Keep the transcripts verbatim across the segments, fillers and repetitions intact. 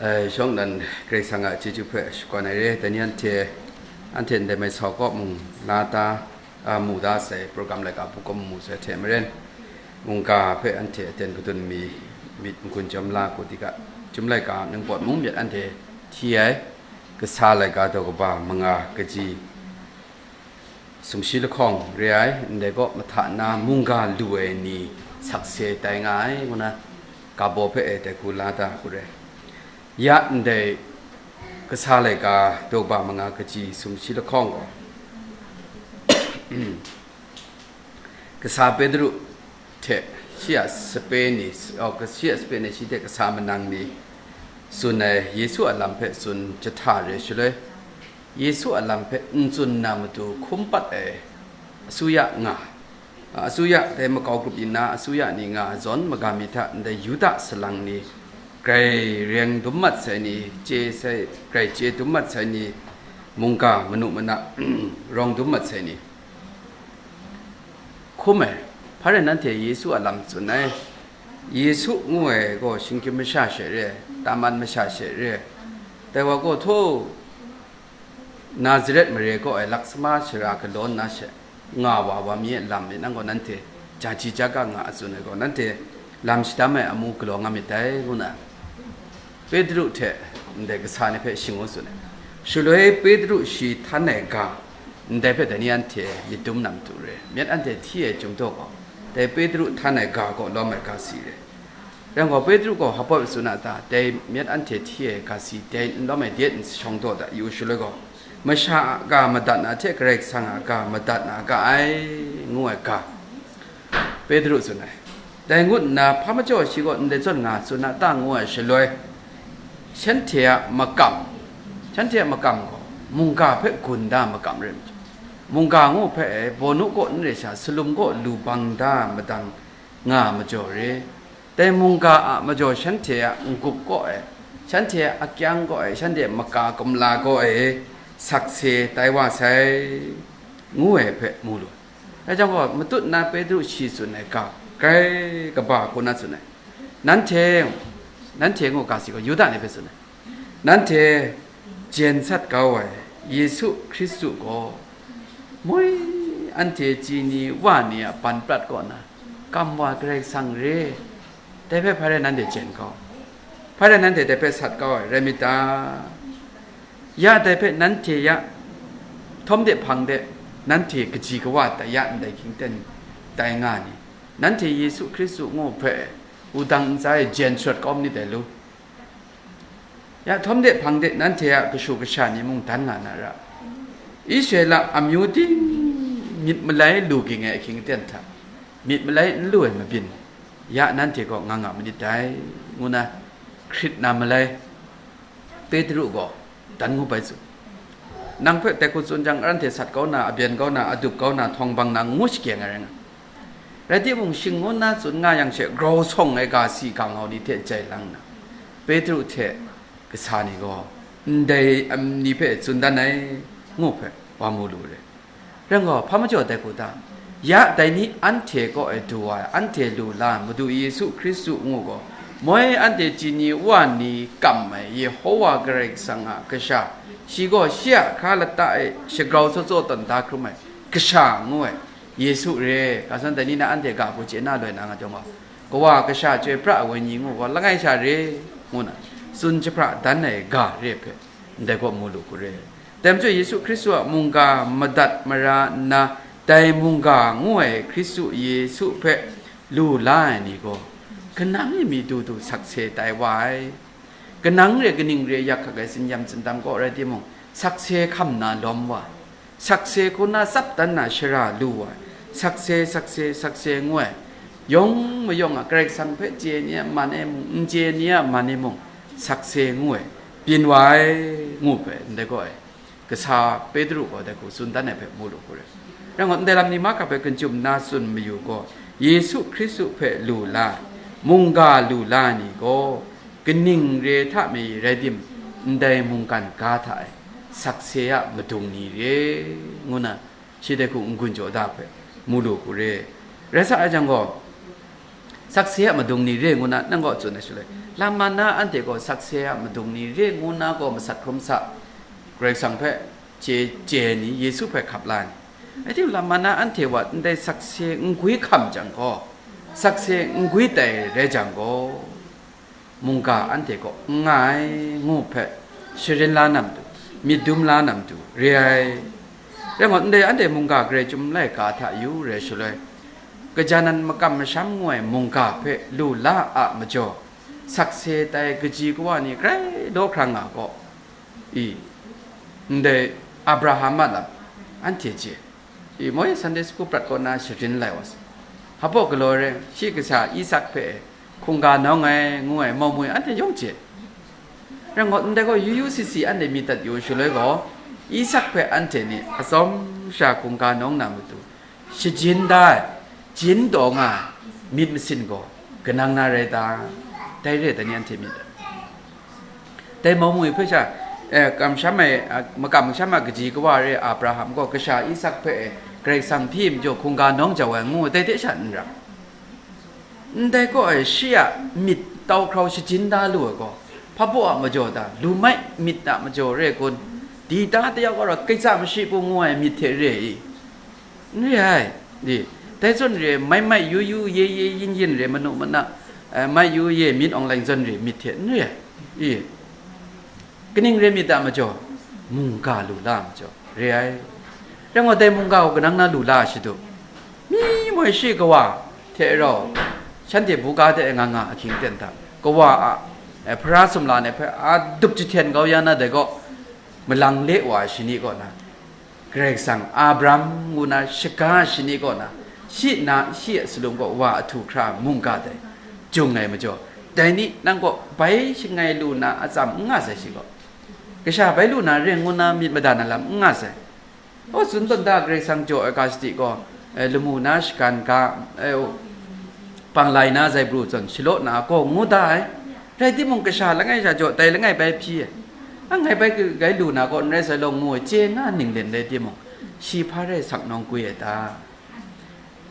Ai, shawng nnan Karai Kasang a chyeju hpe shakawn ai re, dai ni anhte, anhte ndai mai sau kaw mung la ta, a, mu da sai, program laika buk kaw mu sai hte maren, mungga hpe anhte aten kadun mi, myit n-gun chyawm la ku di ga, Chyum laika ningpawt mung myit anhte hti ai, kasa laika daw kaba manga kaji, sumshi lahkawng re ai, ndai kaw mahta na mungga lu ai ni sakse tai nga ai, ngu na, ga baw hpe e dai hku la da hku re. Ya ndai kasa laika daw kaba manga kaji sumshi lahkawng gaw, kasa Petru hte shi a sape ni, oh, shi a sape ni shi hte kasa manang ni tsun ai Yesu a lam hpe tsun jahta re shaloi, Yesu a lam hpe n tsun na matu hkum pat ai asuya nga, asuya dai makau grup yin na asuya ni nga zawn magam mi hta ndai Yuda salang ni grai reng dum mat sai ni, chye sai, grai chye dum mat sai ni, mungga manu mana rawng dum mat sai ni, hkum ai, hpa rai nanhte Yesu a lam tsun ai. Yesu ngu ai gaw shinggyim masha she re ai, taman masha she re ai. Dai wa gaw, htaw, Nazaret mare kaw ai laksama sara galaw nna she nga wa wa mi ai lam myit nang gaw nanhte jaji jaga nga a tsun ai gaw, nanhte lam shadam ai amu galaw nga myit dai, ngu na, Petru hte ndai kasa ni hpe shingun tsun ai. Shaloi Petru shi htan ai ga, ndai hpe dai ni anhte myit dum na matu re, myit anhte hti ai chyum daw gaw, dai Petru htan ai ga kaw lawm ai ga si re. Rai gaw, Petru gaw hpa baw tsun a ta? Dai myit anhte hti ai ga si dai n lawm ai de n shawng daw da yu shaloi gaw, masha a ga madat na hte Karai Kasang a ga madat na ga ai, ngu ai ga, Petru tsun ai. Dai ngut nna, hpa majaw shi gaw ndai zawn nga tsun a ta ngu ai shaloi, shanhte a makam, shanhte a makam gaw mungga hpe gun da makam rai majaw, mungga ngu hpe e, bawnu kaw n re sha, salum kaw lu bang da madang nga majaw re. Dai mungga a majaw shanhte a n-gup kaw e, shanhte a akyang kaw e, shanhte a maka kumla kaw e sakse tai wa sai, ngu ai hpe mu lu. Dai jang gaw, matut na Petru shi tsun ai ga, grai kaba hku na tsun ai. Nanhte, nanhte ngu ga si gaw, Yuda ni hpe tsun ai. Nanhte jen sat kau ai Yesu Hkristu gaw, moi anhte chyi ni wa ni a ban prat kaw na, kam wa Karai Kasang re. Dai hpe hpa rai nanhte jen kau? Hpa rai nanhte dai hpe sat kau ai rai myit ta? Ya dai hpe nanhte ya htawn de hpang de nanhte kaji kawa tai ya ndai hkying ten tai nga ni? Nanhte Yesu Hkristu ngu hpe wudang ntsa e jen sharawt kau ma ni dai lu? Ya htawn de hpang de nanhte a kashu kasha ni mung dan nga na ra. Israela amyu ting myit malai lu ging ai ahkying aten hta, myit malai n lu ai mabyin, ya nanhte kaw nga nga manit dai, ngu na hkrit na malai, Petru gaw dan ngu bai tsun. Nang hpe dai hku tsun jang, anhte sat kau na, abyen kau na, adup kau na, htawng bang na, ngu shakyeng ai rai nga. Rai timung, shingun na tsun nga yang she, grau sawng ai ga si ga ngau ni hte jai lang nna, Petru hte kasa ni gaw, ndai, am, ni hpe tsun dan ai, ngu hpe wa mu lu re. Rai gaw, hpa majaw dai hku ta? Ya dai ni anhte kaw e du wa ai, anhte lu la ai Madu Yesu Hkristu ngu gaw, moi anhte chyi ni wa ni kam ai Yehowa Karai Kasang a Kasha, shi gaw shi a hkra lata e shagrau tsaw tsaw tawn da hkrum ai Kasha ngu ai Yesu re. Ga san dai ni na anhte ga hku chye na loi na nga jawng gaw, Kawa Kasha chyoi pra ai Wenyi ngu gaw langai sha re, ngu na tsun jahpra dan ai ga re hpe, ndai gaw mu lu hku re. Dai majaw Yesu Hkristu a mungga madat mara nna, dai mungga ngu ai Hkristu Yesu hpe lu la ai ni gaw, kanang e mi du du sakse tai wa ai. Kanang re kaning re yak hkak ai tsinyam tsindam kaw rai timung, sakse hkam na lawm wa ai. Sakse hku na tsap dan na shara lu wa ai. Sakse, sakse, sakse ngu ai. Yawng mayawng a Karai Kasang hpe chye ni a man e mung, n chye ni a man e mung, sakse ngu ai, byin wa ai, ngu hpe ndai gaw ai. Kasa Petru gaw dai hku tsun dan ai hpe mu lu hku rai. Rai ngut, ndai lam ni mahkra hpe gun chyum nna tsun mayu gaw, Yesu Hkristu hpe lu la ai, mungga lu la ai ni gaw, kaning re hta mi rai tim, ndai mungkan ga hta e sakse a madung ni re, ngu na, shi dai hku n-gun jaw da hpe mu lu hku re. Rai sa ai jang gaw, sakse a madung ni re ngu na nang kaw tsun ai shaloi, Lam mana anhte gaw sakse a madung ni re ngu nna gaw masat hkrum sa, Karai Kasang hpe chye chye ni, Yesu hpe hkap la ni. Rai timung, lam mana anhte wa ndai sakse n gwi hkam jang gaw, sakse n gwi tai rai jang gaw, mungga anhte kaw n nga ai, ngu hpe sharin la na matu, myit dum la na matu re ai. Rai ngut, ndai anhte mungga garai chyum laika hta yu rai shaloi, kaja nan makam masham ngu ai mungga hpe lu la a majaw, sakse tai kaji kawa ni grai daw hkrang nga gaw, i, ndai Abraham a lam anhte chye. I, moi Sunday school prat kaw na sharin lai wa sa. Hpaw galaw re, shi kasha Isak hpe hkungga nawng ai, ngu ai, mau mu ai, anhte yawng chye. Rai ngut, ndai gaw yu yu si si anhte myit dat yu shaloi gaw, Isak hpe anhte ni atsawm sha hkungga nawng na matu, shajin da ai, jin taw nga ai myit masin gaw kanang na rai ta? Dai re ai, dai ni anhte myit dai. Dai mau mu ai hpe sha, eh, kamsham ai, ah, makam masham a kaji kawa re ai Abraham gaw kasha Isak hpe, eh, Karai Kasang hpyi majaw hkungga nawng jau ai ngu ai, dai hte sha n ram. Ndai gaw, eh, shi a myit tau hkrau shajin da lu ai gaw, hpabaw a majaw ta, lumai myit a majaw re ai kun, di ta tayau gaw ra, kaitsa mashi pu ngu ai myit hte re i? N re ai, di, dai zawn re, mai mai yu yu, ye ye yin yin re, manu mana, eh, mai yu ye, myit awng lain zawn re, myit hte n re ai, i, kaning re myit ta majaw, mungga lu la ai majaw, re ai. Rai ngut, dai mungga gaw kanang na lu la ai shadu, mi moi shi kawa hte rau, shanhte buga de nga nga ahkying ten hta, kawa a, eh, hpara sumla ni hpe a dup jahten kau ya na dai gaw, malang le wa ai shani kaw na, Karai Kasang Abraham ngu na shaga shani kaw na, shi na shi a salum kaw wa ahtu hkra mungga dai, jung ai majaw, dai ni nang kaw bai shangai lu na atsam n nga sai shi gaw, kasha bai lu na ring ngu na myit mada na lam n nga sai. O, tsun tawn da, Karai Kasang jaw ai ga sadi gaw, eh, lamu na shagan ga, eh, o, panglai na zaibru zawn shalaw na gaw ngu da ai. Rai timung, kasha langai sha jaw, dai langai bai hpyi ai. A, ngai bai gai lu na gaw n rai sai law, ngu ai chye nga ninglen rai timung, shi hpa rai saknawng gwi ai ta?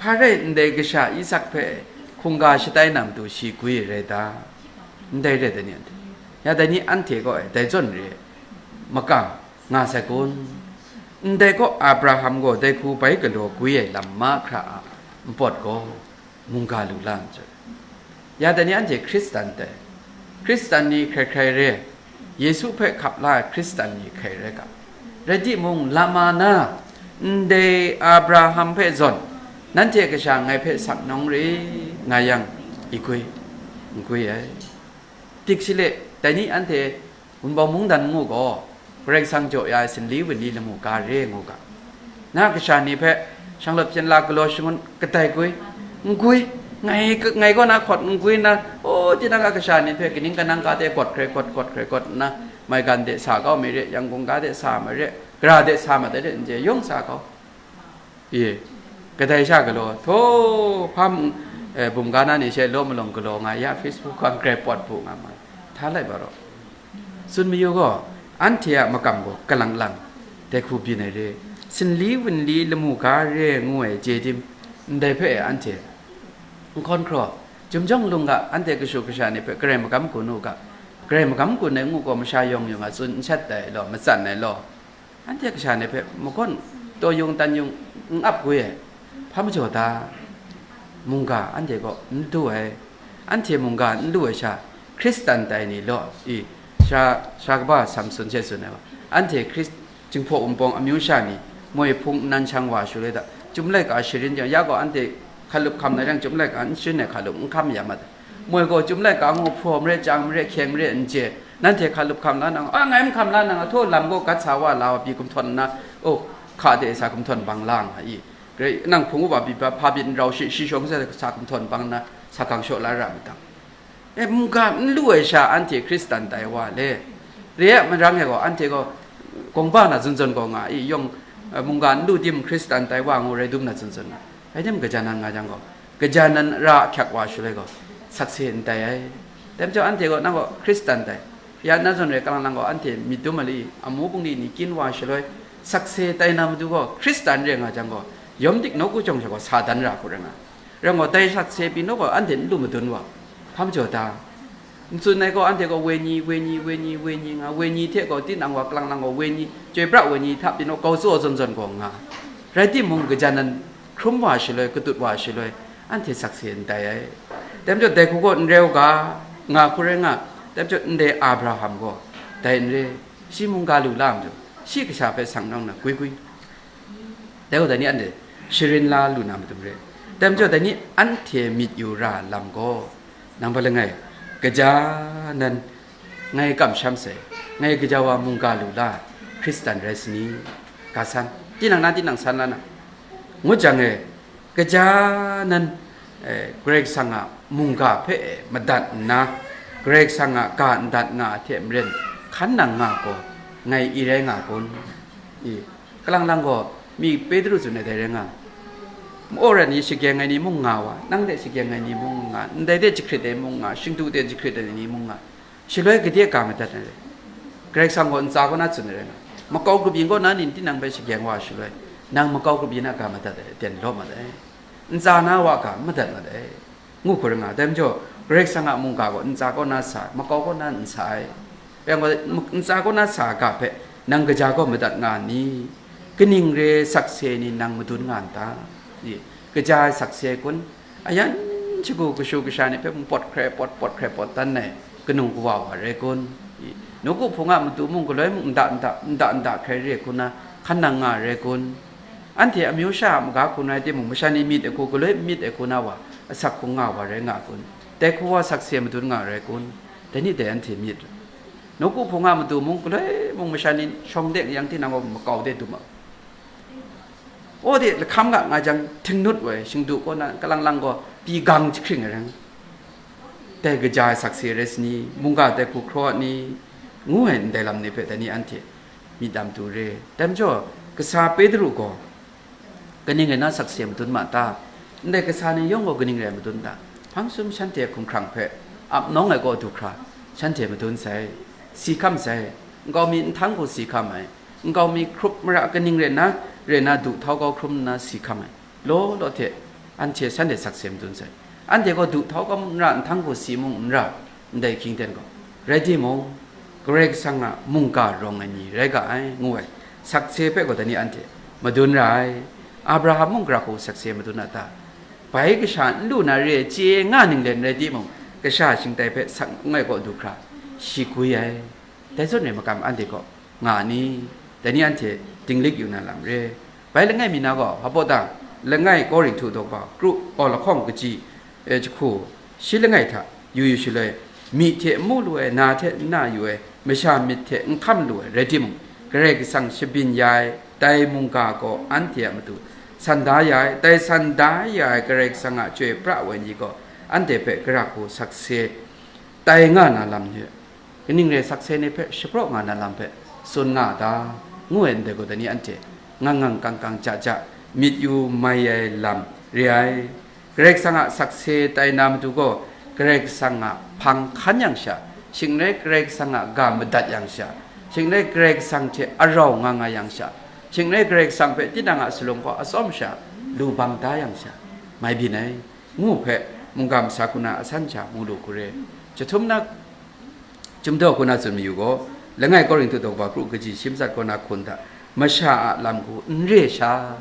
Hpa rai ndai kasha Isak hpe hkungga shatai na matu shi gwi ai rai ta? Ndai rai dai ni anhte? Ya dai ni anhte gaw, eh, dai zawn re ai, makam nga sai kun? Ndai gaw Abraham gaw dai hku bai galaw gwi ai lam mahkra a npawt gaw, mungga lu la ai majaw, ya dai ni anhte Hkristan dai, Hkristan ni hkrai hkrai re ai, Yesu hpe hkap la ai Hkristan ni hkrai rai ga. Rai timung, lama na, ndai Abraham hpe zawn, nanhte kasha ngai hpe saknawng re nga yang, i gwi, n gwi ai. Dik sha le, dai ni anhte Wunpawng mungdan ngu gaw, Karai Kasang jaw ya ai sinli wunli lamu ga re ngu ga. Na kasha ni hpe shanglawt hpyen la galaw shangun kadai gwi, n gwi, ngai, ngai kaw na hkawt n gwi nna, o, tinang a kasha ni hpe kaning kanang ga de gawt hkrai gawt, gawt hkrai gawt nna, maigan de sa kau mi re, Yangon ga de sa ma re, gara de sa ma de re, n je yawng sa kau. I, kadai sha galaw, htaw, hpa mung, eh, bum ga na ni she law malawng galaw nga ya, Facebook hkang grai pawt bu nga ma, hta lai ba raw. Tsun mayu gaw, anhte a makam gaw kalang lang, dai hku byin ai re, sinli wunli lamu ga re ngu ai chye tim, ndai hpe anhte n hkawn hkraw, jumjawng lung ga, anhte kashu kasha ni hpe Karai magam gun u ga, Karai magam gun ai ngu gaw masha yawng yawng a tsun n shat ai law, matsan ai law, anhte kasha ni hpe magawn taw yung tan yung n ap gwi ai, hpa majaw ta? Mungga anhte kaw n du ai, anhte mungga n lu ai sha, Hkristan tai ni law i, sara, sara kaba Samson she tsun ai wa, anhte Hkris-, Jinghpaw Wunpawng amyu sha ni moi hpung nnan shang wa shaloi hta, Chyum laika sharin jang, ya gaw anhte hkalup hkam na jang, Chyum laika n sharin ai hkalup n hkam ya mat ai. Moi gaw Chyum laika ngu hpraw maret, chyang maret, hkyeng maret n chye, nanhte hkalup hkam la na nga, a, ngai n hkam la na nga, htaw lam gaw gat sa wa la wa, pyi gumhtawn nna, o, hka de sa gumhtawn bang la nga i, grai nang hpung upa pyi hpa byin n rau shi, shi shawng sa, sa gumhtawn bang nna, sa gang shaw la ra ma dang. E, mungga n lu ai sha anhte Hkristan tai wa le, re ai marang e gaw, anhte gaw gawng ba na zun zawn gaw nga i, yawng, e, mungga n lu tim Hkristan tai wa ngu rai dum na zun zawn nga, rai tim gaja nan nga jang gaw, gaja nan ra ahkyak wa shaloi gaw, sakse n tai ai. Dai majaw anhte gaw, nang gaw Hkristan tai, ya na zawn rai kalang lang gaw, anhte myit dum ai li, amu bungli ni kyin wa shaloi, sakse tai na matu gaw, Hkristan re nga jang gaw, yawm dik nawku jawng sha gaw, sa dan ra hku rai nga. Rai gaw, dai sakse pyi naw gaw, anhte n lu madun wa, hpa majaw ta? N tsun ai gaw, anhte gaw wenyi, wenyi, wenyi, wenyi nga, wenyi hte gaw tinang wa kalang lang gaw wenyi, chyoi pra wenyi hta pyi naw kau tsaw zawn zawn gaw nga. Rai timung, gaja nan hkrum wa shaloi, katut wa shaloi, anhte sakse n tai ai. Dai majaw dai hku gaw n rai u ga, nga hku rai nga, dai majaw ndai Abraham gaw dai n re, shi mungga lu la majaw, shi kasha hpe sang nawng na gwi gwi. Dai gaw dai ni anhte sharin la lu na madung re. Dai majaw dai ni anhte myit yu ra lam gaw, nang hpa langai, gaja nan ngai kamsham sai, ngai gaja wa mungga lu la, Hkristan rai sani, ga san, tinang na tinang san la na, ngut jang e, gaja nan, eh, Karai Kasang a mungga hpe madat nna, Karai Kasang a ga n dat nga ai hte maren, hkan nang nga gaw, ngai i rai nga kun? I, kalang lang gaw, mi Petru tsun ai dai rai nga, ma-, ma'aw rat ni shagyeng ai ni mung nga wa, nang hte shagyeng ai ni mung nga, ndai hte jahkrit ai mung nga, shingdu hte jahkrit ai ni mung nga, shaloi gade ga madat ai rai? Karai Kasang gaw ntsa kaw na tsun ai rai nga, makau grup yin kaw na ni tinang hpe shagyeng wa shaloi, nang makau grup yin a ga madat ai aten law mat ai. Ntsa na wa ga n madat mat ai, ngu hku rai nga. Dai majaw, Karai Kasang a mungga gaw ntsa kaw na sa ai, makau kaw na n sa ai. Rai yang gaw, ntsa kaw na sa ai ga hpe nang gaja gaw madat nga n ni? Kaning re ai sakse ni nang madun nga n ta? I, kaja ai sakse kun? Ayan shagu kashu kasha ni hpe mung pawt hkrai pawt, pawt hkrai pawt dan ai kanung kawa wa rai kun? I, nawku hpung a matu mung galoi mung nda nda, nda nda hkrai re hku na hkan nang nga ai rai kun? Anhte amyu sha a maga hku n rai timung, masha ni myit ai hku, galoi n myit ai hku na wa asak hkung nga wa rai nga kun? Dai hku wa sakse madun nga rai kun? Dai ni dai anhte myit. Nawku hpung a matu mung, galoi mung masha ni shawng de yang tinang gaw makau de dum a. Aw de lahkam ga nga jang, htingnut woi, shingdu kaw na, kalang lang gaw, pyi gang jahkring ai rai. Dai gaja ai sakse rai sani, mungga dai hku hkraw ni, ngu ai ndai lam ni hpe dai ni anhte myit dam tu re. Dai majaw, kasa Petru gaw, kaning rai na sakse madun ma ta? Ndai kasa ni yawng gaw kaning rai madun ta? Hpang sum shanhte hkumhkrang hpe ap nawng ai kaw du hkra, shanhte madun sai, si hkam sai, nkau mi nhtang hku si hkam ai, nkau mi hkrup mara kaning rai na, rai na du htau kau hkrum nna si hkam ai, law law hte anhte shanhte sakse madun sai. Anhte gaw du htau kau n ra, nhtang hku si mung n ra, ndai hkying ten gaw. Rai timung, Karai Kasang a mungga rawng ai ni rai ga ai, ngu ai sakse hpe gaw dai ni anhte madun ra ai. Abraham mung gara hku sakse madun a ta? Bai kasha n lu na re ai chye nga ninglen rai timung, kasha shingtai hpe sak n ai kaw du hkra, shi gwi ai. Dai zawn re makam anhte gaw nga a ni? Dai ni anhte dinglik yu na lam re. Bai langai mi na gaw, hpa baw ta, langai Korinhtu daw ba kru, aw lahkawng kaji, e, jahku, shi langai hta yu yu shaloi, myi hte n mu lu ai, na hte n na yu ai, masha myit hte n hkam lu ai rai timung, Karai Kasang shabyin ya ai, dai mungga gaw anhte a matu san da ya ai, dai san da ya ai Karai Kasang a chyoi pra ai wenyi gaw anhte hpe gara hku sakse tai nga na lam ni, kaning rai sakse ni hpe shapraw nga na lam hpe tsun nga a ta? Ngu ai ndai gaw, dai ni anhte ngang ngang kang kang ja ja myit yu mai ai lam re ai. Karai Kasang a sakse tai na matu gaw, Karai Kasang a hpang hkan yang sha, shing rai Karai Kasang a ga madat yang sha, shing rai Karai Kasang hte arau nga nga yang sha, shing rai Karai Kasang hpe tinang a salum hkaw atsawm sha, lu bang da yang sha, mai byin ai, ngu hpe mungga masa hku na asan sha mu lu hku re. Jahtum na Chyum daw hku na tsun mayu gaw, langai Korinhtu daw ba kru kaji shi matsat kaw na hkun hta, masha a lam hku n re sha,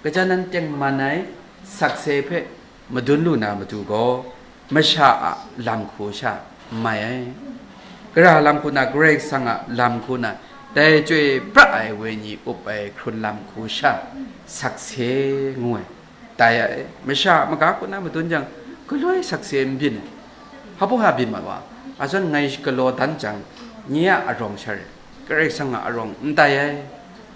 gaja nan tengman ai sakse hpe madun lu na matu gaw, masha a lam hku sha n mai ai. Gara lam hku na, Karai Kasang a lam hku na, dai chyoi pra ai wenyi up ai hkrun lam hku sha sakse ngu ai. Tai ai, masha a maga kaw na madun jang, galoi sakse n byin ai. Hpa baw ha byin mat wa, a zawn ngai galaw dan jang, nye a arawng sha rai, Karai Kasang a arawng n tai ai,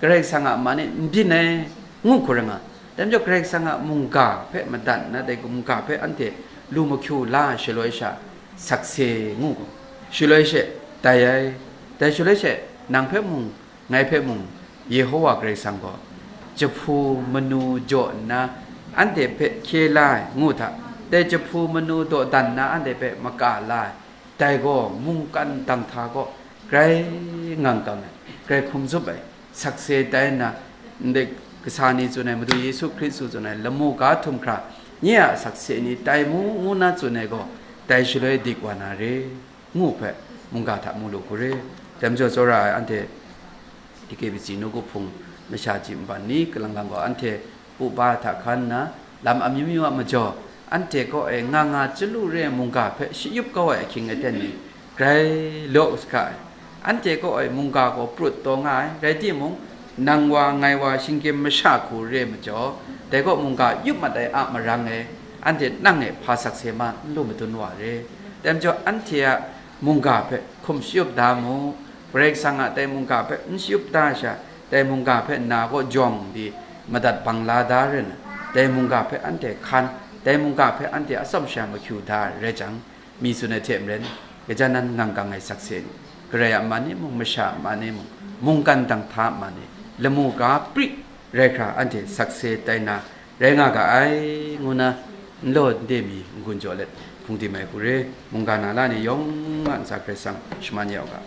Karai Kasang a man e n byin ai, ngu hku rai nga. Dai majaw Karai Kasang a mungga hpe madat nna, dai mungga hpe anhte lu mahkyu la ai shaloi sha, sakse ngu gaw, shaloi she tai ai. Dai shaloi she nang hpe mung, ngai hpe mung, Yehowa Karai Kasang gaw jahpu manu jaw nna, anhte hpe hkye la ai ngu hta, dai jahpu manu dawdan nna anhte hpe maka la ai, dai gaw mungkan dang hta gaw grai ngang kang ai, grai hkum zup ai, sakse tai nna, ndai kasa ni tsun ai, Madu Yesu Hkristu tsun ai lamu ga htum hkra, nye a sakse ni tai mu, ngu na tsun ai gaw, dai shaloi dik wa na re. ngu hpe mungga hta mu lu hku re. Dai majaw tsawra ai anhte D K B C nawku hpung masha ji nban ni kalang lang gaw anhte puba hta hkan nna lam amyu myu a majaw, anhte kaw e nga nga chyalu re ai mungga hpe shayup kau ai ahkying aten ni grai law saga ai. Anhte kaw e mungga gaw prut taw nga ai, rai timung, nang wa ngai wa shinggyim masha hku re ai majaw, dai gaw mungga yup mat ai a marang e, anhte nang e hpa sakse ma n lu madun wa re. Dai majaw anhte a mungga hpe hkum shayup da mu, Karai Kasang a dai mungga hpe n shayup da sha, dai mungga hpe nna kaw jawng di madat bang la da rin, dai mungga hpe anhte hkan, dai mungga hpe anhte atsawm sha mahkyu da ai rai jang, mi tsun ai hte maren, gaja nan ngang kang ai sakse ni, Karai a man e mung, masha a man e mung, mungkan dang hta a man e, lamu ga pri rai hkra anhte sakse tai na rai nga ga ai, ngu na nlaw nde mi n-gun jaw let hpung tim ai hku re, mungga na la ni yawng a ntsa Karai Kasang shaman ya u ga.